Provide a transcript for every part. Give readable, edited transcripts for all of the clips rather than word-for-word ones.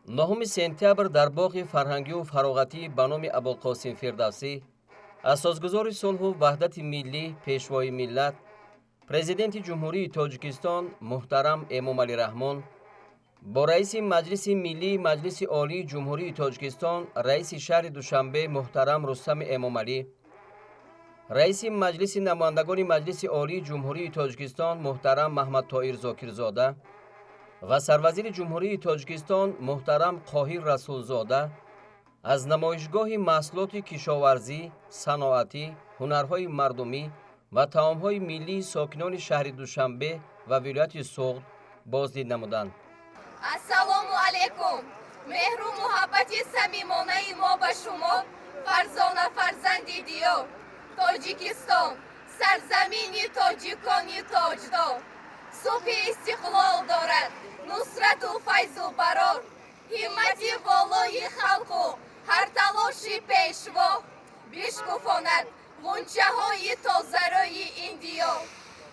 9 сентябр дар боғи фарҳангию фароғатӣ ба номи Абулқосим Фирдавсӣ, асосгузори сулҳу ваҳдати миллӣ, Пешвои миллат, Президенти Ҷумҳурии Тоҷикистон муҳтарам Эмомалӣ Раҳмон бо раиси Маҷлиси Миллии Маҷлиси Олии Ҷумҳурии Тоҷикистон, раиси шаҳри Душанбе муҳтарам Рустами Эмомалӣ, раиси Маҷлиси Намояндагони Маҷлиси Олии Ҷумҳурии Тоҷикистон муҳтарам Маҳмадтоир Зокирзода ва сарвазири Ҷумҳурии Тоҷикистон муҳтарам Қоҳир Расулзода аз намоишгоҳи маҳсулоти кишоварзӣ, саноатӣ, ҳунарҳои мардумӣ ва таомҳои миллии сокинони шаҳри Душанбе ва вилояти Суғд боздид намуданд. Ассалому алайкум! Меҳру муҳаббати самимонаи мо ба шумо, фарзона фарзанди диёр Тоҷикистон, сарзамини тоҷикони тоҷдор. Субҳи истиқлол дорад нусрату файзу барор, ҳиммати волои халқу ҳар талоши пешво бишкуфонад ғунчаҳои тозарӯи ин диёр.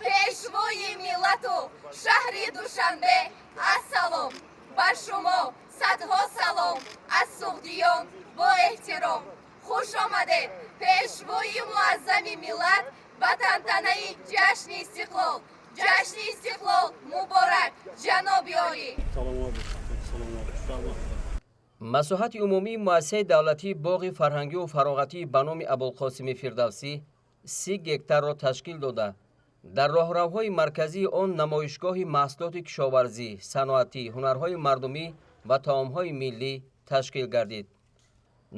Пешвои миллату шаҳри Душанбе, ассалом! Ба шумо садҳо салом аз суғдиён бо эҳтиром. Хуш омадед, пешвои муаззами миллат, ба тантанаи ҷашни истиқлол. Ҷашни истиқлол муборак, ҷаноби олӣ! Масоҳати умумии муассисаи давлатии боғи фарҳангию фароғатӣ ба номи Абулқосими Фирдавсӣ 30 гектарро ташкил дода, дар роҳравҳои марказии он намоишгоҳи маҳсулоти кишоварзӣ, саноатӣ, ҳунарҳои мардумӣ ва таомҳои миллӣ ташкил гардид.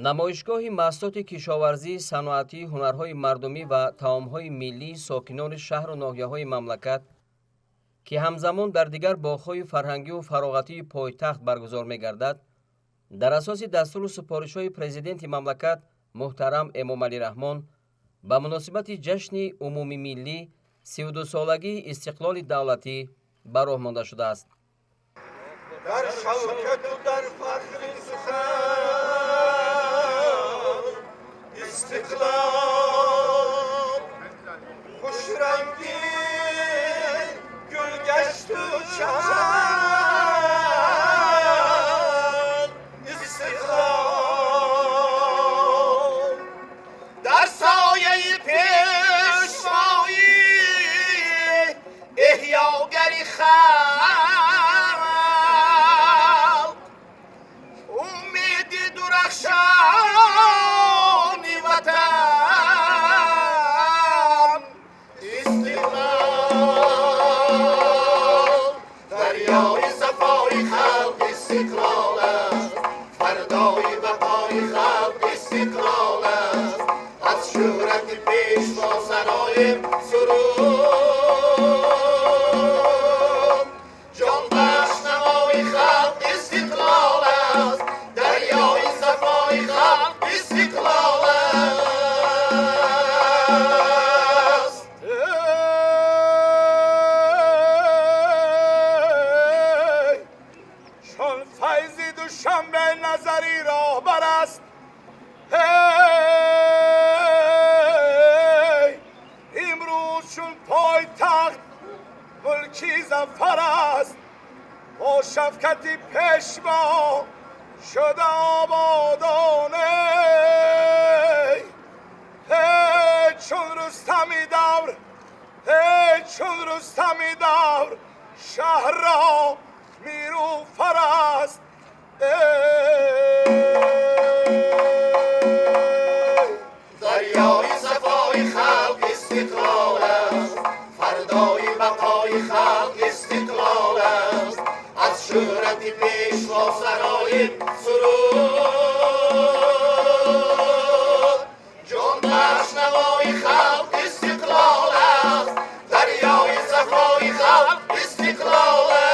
Намоишгоҳи маҳсулоти кишоварзӣ, саноатӣ, ҳунарҳои мардумӣ ва таомҳои миллии сокинони шаҳру ноҳияҳои мамлакат, ки ҳамзамон дар дигар боғҳои фарҳангию фароғатии пойтахт баргузор мегардад, дар асоси дастуру супоришҳои Президенти мамлакат муҳтарам Эмомалӣ Раҳмон ба муносибати ҷашни умумимиллӣ, 32-солагии истиқлоли давлатӣ ба роҳ монда шудааст. Дар шавкату дар фахри сухан истиқлол, хушранги гулгашту чаман истиқлол, дар сояи пешвоӣ эҳёгари халқ, умеди дурахшони ватан истиқлол, дарёи сафои халқ истиқлол аст, фардои бақои халқ истиқлол аст. Аз шӯҳрати пешво сароем суруд, ҷонбахш навои халқ истиқлол аст, дарёи сафои халқ истиқлол аст. Эй, чун файзи Душанбе назари роҳбар аст, эй, имрӯз чун пойтахт мулки зафар аст, бо шафкати пешво шуда ободон. Эй, эй, чун Рустами давр, эй, чун Рустами давр шаҳрро миру фар аст. Эй, дарёи сафои халқ истиқлол аст, фардои бақои халқ истиқлол аст. Аз шӯҳрати пешво сароем суруд, ҷонбахш навои халқ истиқлол аст, дарёи сафои халқ истиқлол аст.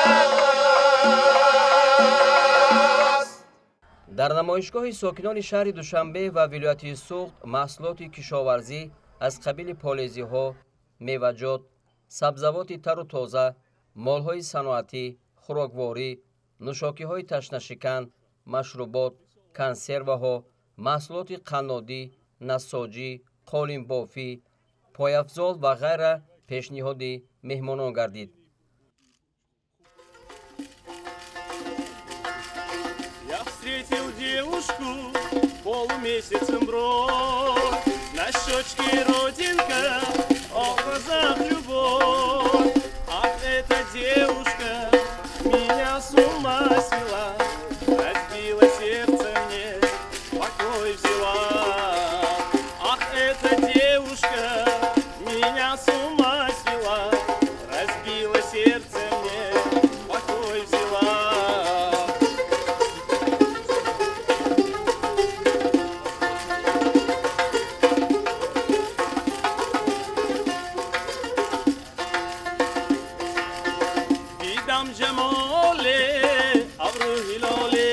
Дар намоишгоҳи сокинони шаҳри Душанбе ва вилояти Суғд маҳсулоти кишоварзӣ аз қабили полезиҳо, меваҷот, сабзавоти тару тоза, молҳои саноатӣ, хӯрокворӣ, нӯшокиҳои ташнашикан, машрубот, консерваҳо, маҳсулоти қаннодӣ, нассоҷӣ, қолинбофӣ, пойафзол ва ғайра пешниҳоди меҳмонон гардид. Я Полумесяцем бровь, на щечке родинка, а в глазах любовь. Ах, эта девушка меня с ума свела, разбила сердце мне, покой взяла. Ах, эта девушка меня с ума свела, разбила сердце мне, покой взяла. Дидам ҷамоле абру ҳилоле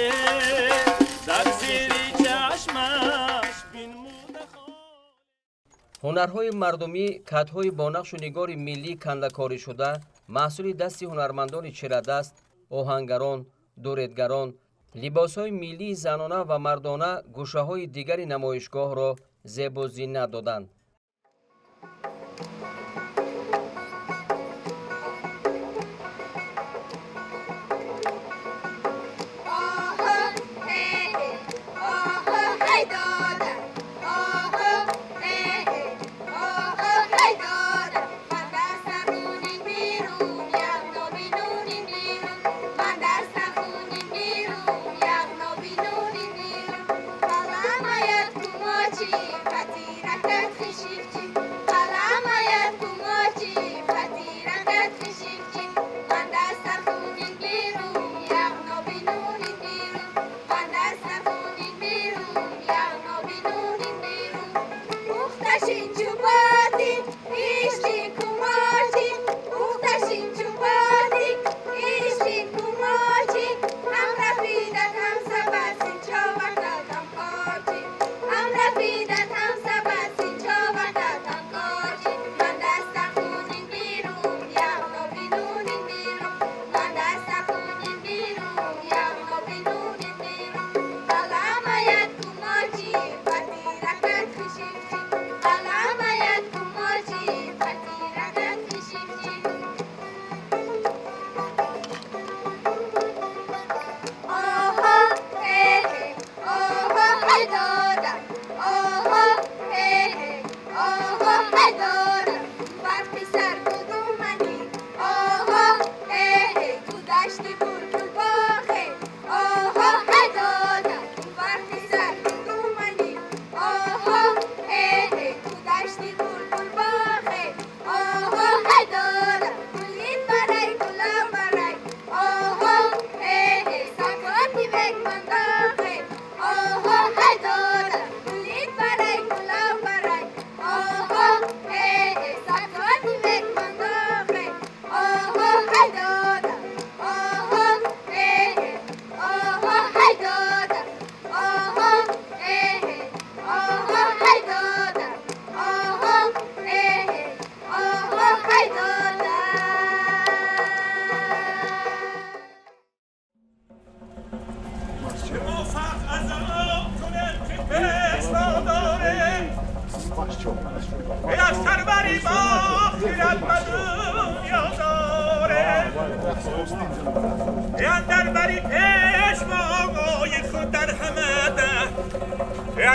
дар зери чашмаш бинмуда. Ҳунарҳои мардумӣ, катҳои бо нақшу нигори миллӣ кандакорӣшуда, маҳсули дасти ҳунармандони чирадаст, оҳангарон, дуредгарон, либосҳои миллии занона ва мардона гӯшаҳои дигари намоишгоҳро зебу зинат доданд.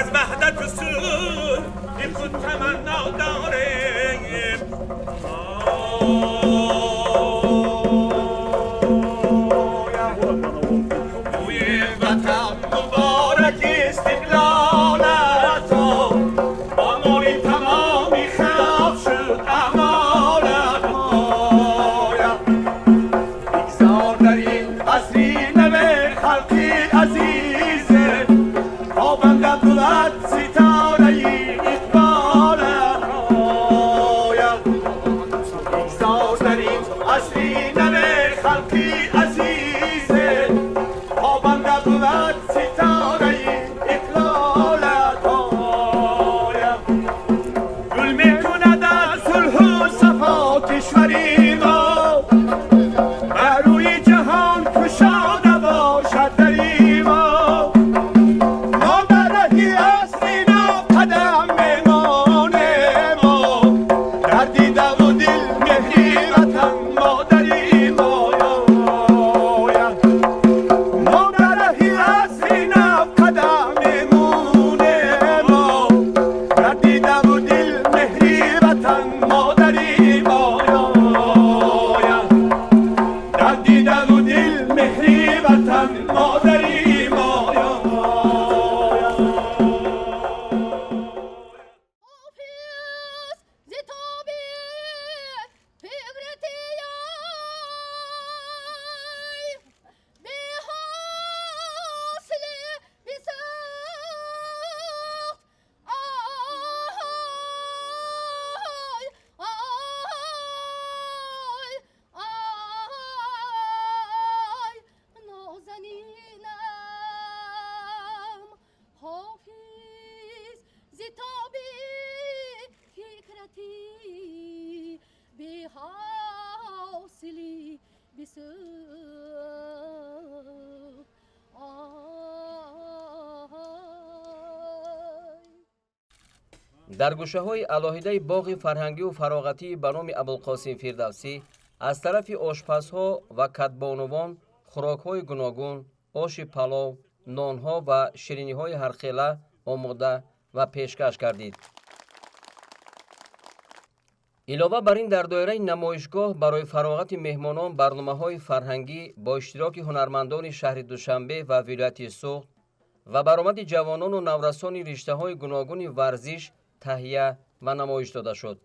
از وحدت و صلح خود تمنا داریم. روی وطن مبارک استقلالت با مالی تمامی خلق شد امانت. بگذار در این عصری نو خلقی عزیزه پابنده بود ستاره اقبالت. بگذار در این عصری نو خلقی عزیزه پابنده بود ستاره اقلالت. گل میکند از صلح و صفا کشوری ما، بر روی جهان کشا Ватан модари моя. Дар гӯшаҳои алоҳидаи боғи фарҳангию фароғатӣ ба номи Абулқосим Фирдавсӣ аз тарафи ошпазҳо ва кадбонувон хӯрокҳои гуногун, оши палов, нонҳо ва шириниҳои ҳархела омода ва пешкаш гардид. Илова бар ин, дар доираи намоишгоҳ барои фароғати меҳмонон барномаҳои фарҳангӣ бо иштироки ҳунармандони шаҳри Душанбе ва вилояти Суғд ва баромади ҷавонону наврасони риштаҳои гуногуни варзиш таҳия ва намоиш дода шуд.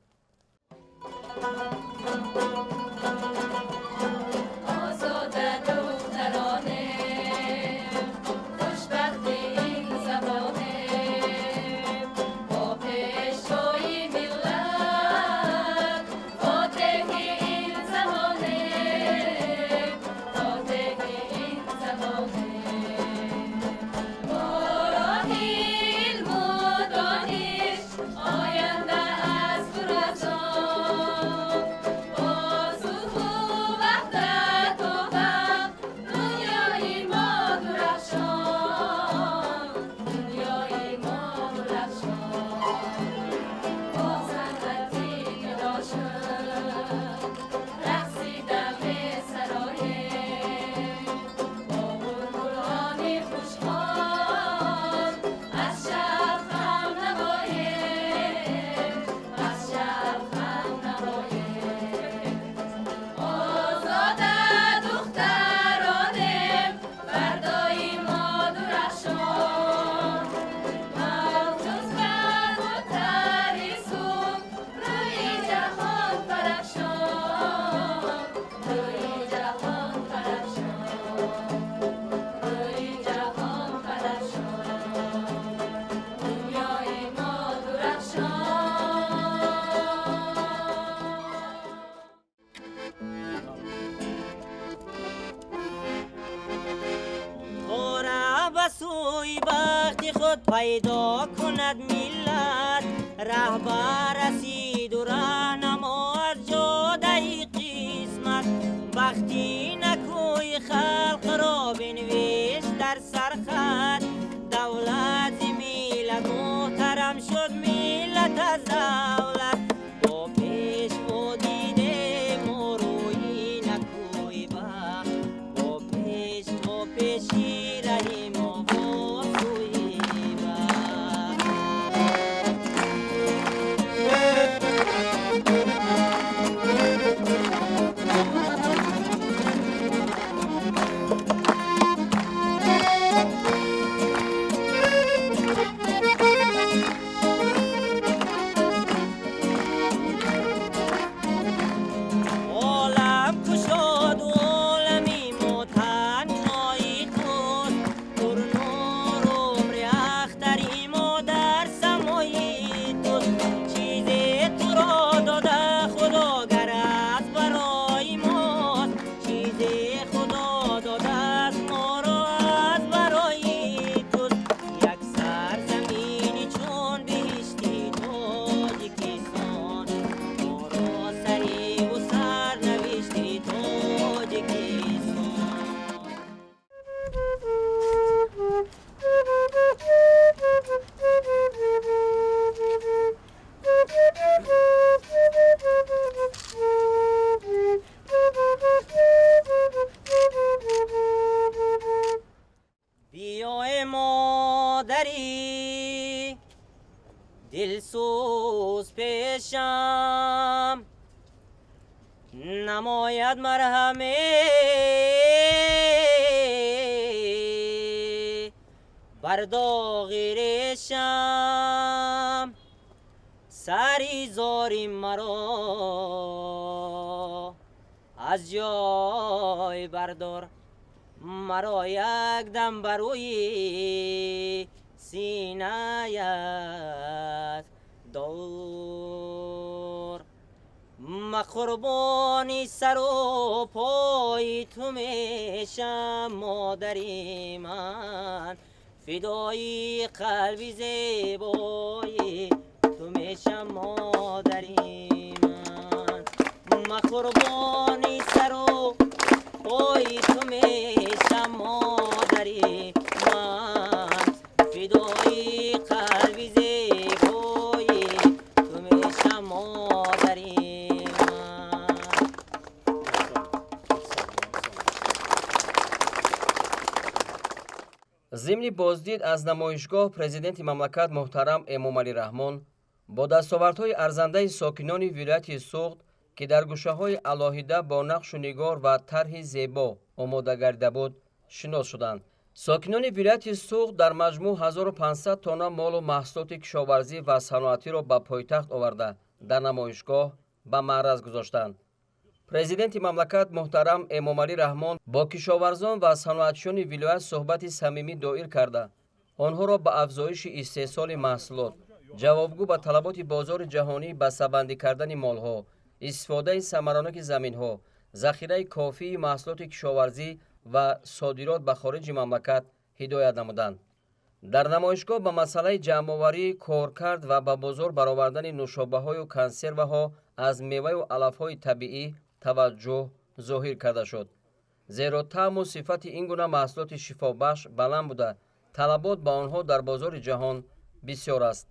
Пайдо кунад миллат раҳбар расиду раҳнамо аз ҷодаи қисмат бахти накӯи халқро бинвишт дар сархат давлат зи миллат муҳтарам шуд миллат аз давлат бо пешво дидем мо рӯи накӯи бахт бо пешво пеши раҳи мо. Дилсӯз пешам намояд марҳаме. Бар доғи решам сари зори маро аз ҷой бардор, маро якдам бар рӯи синаят дор. Ма қурбони сару пои ту мешам, модари ман, фидои қалби зебои ту мешам, модари ман. Ма қурбони сару пои ту мешам, модари ман, фидои қалби зебои ту мешам, модари ман. Зимни боздид аз намоишгоҳ президенти мамлакат муҳтарам Эмомалӣ Раҳмон бо дастовардҳои арзандаи сокинони вилояти Суғд, ки дар гӯшаҳои алоҳида бо нақшу нигор ва тарҳи зебо омода гардида буд, шинос шуданд. Сокинони вилояти Суғд дар маҷмӯъ 1500 тонна молу маҳсулоти кишоварзӣ ва саноатиро ба пойтахт оварда, дар намоишгоҳ ба маъраз гузоштанд. Президенти мамлакат муҳтарам Эмомалӣ Раҳмон бо кишоварзон ва саноатчиёни вилоят суҳбати самимӣ доир карда, онҳоро ба афзоиши истеҳсоли маҳсулот, ҷавобгӯ ба талаботи бозори ҷаҳонӣ, бастабандӣ кардани молҳо, истифодаи самараноки заминҳо, захираи кофии маҳсулоти кишоварзӣ ва содирот ба хориҷи мамлакат ҳидоят намуданд. Дар намоишгоҳ ба масъалаи ҷамъоварӣ, коркард ва ба бозор баровардани нӯшобаҳою консерваҳо аз меваю алафҳои табиӣ таваҷҷӯҳ зоҳир карда шуд, зеро таъму сифати ин гуна маҳсулоти шифобахш баланд буда, талабот ба онҳо дар бозори ҷаҳон бисёр аст.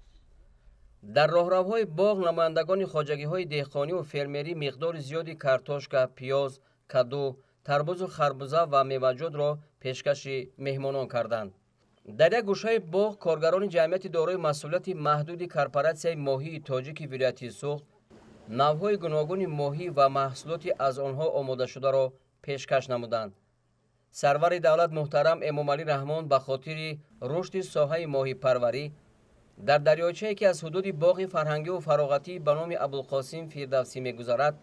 Дар роҳравҳои боғ намояндагони хоҷагиҳои деҳқониву фермерӣ миқдори зиёди картошка, пиёз, каду, тарбузу харбуза ва меваҷотро пешкаши меҳмонон карданд. Дар як гӯшаи боғ коргарони ҷамъияти дорои масъулияти маҳдуди корпоратсияи моҳии тоҷики вилояти Суғд навъҳои гуногуни моҳӣ ва маҳсулоти аз онҳо омодашударо пешкаш намуданд. Сарвари давлат муҳтарам Эмомалӣ Раҳмон ба хотири рушди соҳаи моҳипарварӣ дар дарёчае, ки аз ҳудуди боғи фарҳангиву фароғатӣ ба номи Абулқосим Фирдавсӣ мегузарад,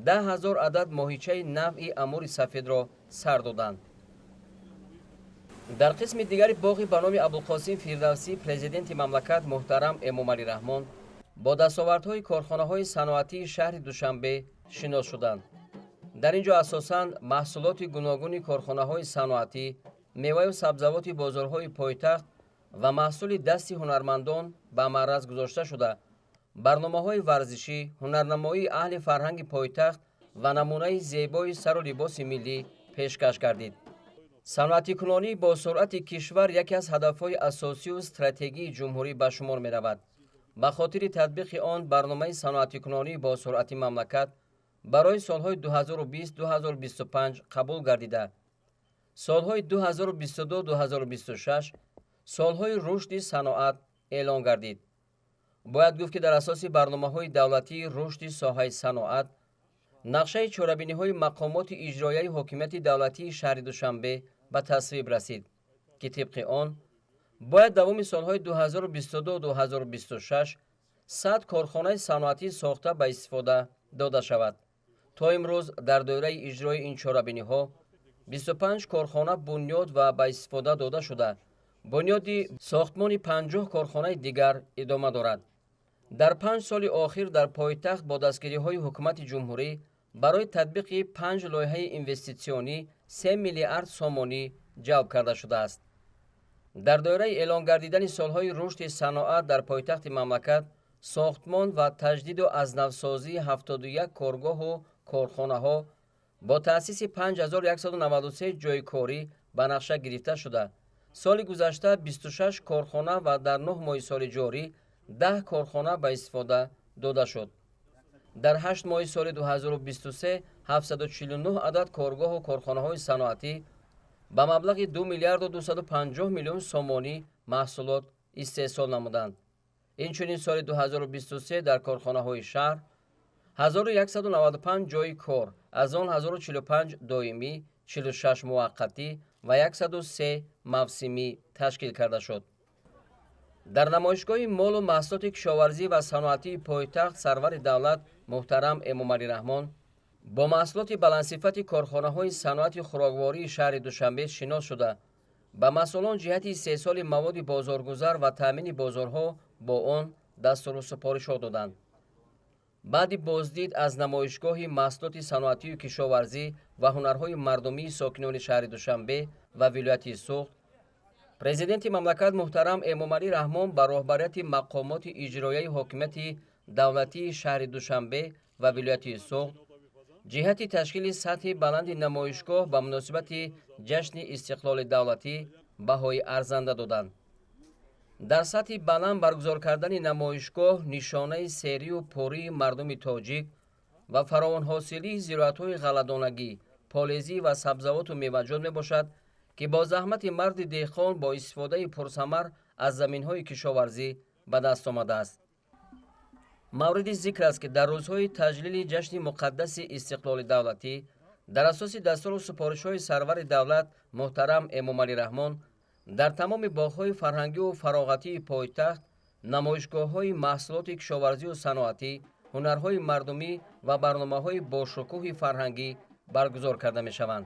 10 000 адад моҳичаи навъи амури сафедро сар доданд. Дар қисми дигари боғи ба номи Абулқосим Фирдавсӣ президенти мамлакат муҳтарам Эмомалӣ Раҳмон бо дастовардҳои корхонаҳои саноатии шаҳри Душанбе шинос шуданд. Дар ин ҷо асосан маҳсулоти гуногуни корхонаҳои саноатӣ, меваю сабзавоти бозорҳои пойтахт ва маҳсули дасти ҳунармандон ба маъраз гузошта шуда, барномаҳои варзишӣ, ҳунарнамоии аҳли фарҳанги пойтахт ва намунаи зебои сару либоси миллӣ пешкаш гардид. Саноатикунонӣ бо суръати кишвар яке аз ҳадафҳои асосию стратегии ҷумҳурӣ ба шумор меравад. Ба хотири татбиқи он барномаи саноатикунонӣ бо суръати мамлакат барои солҳои 2020-2025 қабул гардида, солҳои 2022-2026 солҳои рушди саноат эълон гардид. Бояд гуфт, ки дар асоси барномаҳои давлатии рушди соҳаи саноат нақшаи чорабиниҳои мақомоти иҷроияи ҳокимияти давлатии шаҳри Душанбе ба тасвиб расид, ки тибқи он бояд давоми солҳои 2022-2026 100 корхонаи саноатӣ сохта ба истифода дода шавад. То имрӯз дар доираи иҷрои ин чорабиниҳо 25 корхона бунёд ва ба истифода дода шуда, бунёди сохтмони 50 корхонаи дигар идома дорад. Дар 5 соли охир дар пойтахт бо дастгириҳои ҳукумати ҷумҳурӣ барои татбиқи 5 лоиҳаи инвеститсионӣ 3 миллиард сомонӣ ҷалб карда шудааст. Дар доираи эълон гардидани солҳои рушди саноат дар пойтахти мамлакат сохтмон ва таҷдиду азнавсозии 71 коргоҳу корхонаҳо бо таъсиси 5193 ҷойи корӣ ба нақша гирифта шуда, соли гузашта 26 корхона ва дар 9 моҳи соли ҷорӣ 10 корхона ба истифода дода шуд. Дар 8 моҳи соли 2023 749 адад коргоҳу корхонаҳои саноатӣ ба маблағи 2 миллиарду 250 миллион сомонӣ маҳсулот истеҳсол намуданд. Инчунин соли 2023 дар корхонаҳои шаҳр 1195 ҷойи кор, аз он 1045 доимӣ, 46 муваққатӣ ва 103 мавсимӣ ташкил карда шуд. Дар намоишгоҳи молу маҳсулоти кишоварзӣ ва саноатии пойтахт сарвари давлат муҳтарам Эмомалӣ Раҳмон бо маҳсулоти баландсифати корхонаҳои саноати хӯроквории шаҳри Душанбе шинос шуда, ба масъулон ҷиҳати истеҳсоли маводи бозоргузар ва таъмини бозорҳо бо он дастуру супоришҳо доданд. Баъди боздид аз намоишгоҳи маҳсулоти саноатию кишоварзӣ ва ҳунарҳои мардумии сокинони шаҳри Душанбе ва вилояти Суғд, Президенти мамлакат муҳтарам Эмомалӣ Раҳмон ба роҳбарияти мақомоти иҷроияи ҳокимияти давлатии шаҳри Душанбе ва вилояти Суғд ҷиҳати ташкили сатҳи баланди намоишгоҳ ба муносибати ҷашни истиқлоли давлатӣ баҳои арзанда доданд. Дар сатҳи баланд баргузор кардани намоишгоҳ нишонаи серию пурии мардуми тоҷик ва фаровонҳосилии зироатҳои ғалладонагӣ, полезӣ ва сабзавоту меваҷот мебошад, ки бо заҳмати марди деҳқон бо истифодаи пурсамар аз заминҳои кишоварзӣ ба даст омадааст. Мавриди зикр аст, ки дар рӯзҳои таҷлили ҷашни муқаддаси истиқлоли давлатӣ дар асоси дастуру супоришҳои сарвари давлат муҳтарам Эмомалӣ Раҳмон дар тамоми боғҳои фарҳангию фароғатии пойтахт намоишгоҳҳои маҳсулоти кишоварзию саноатӣ, ҳунарҳои мардумӣ ва барномаҳои бошукӯҳи фарҳангӣ баргузор карда мешаванд.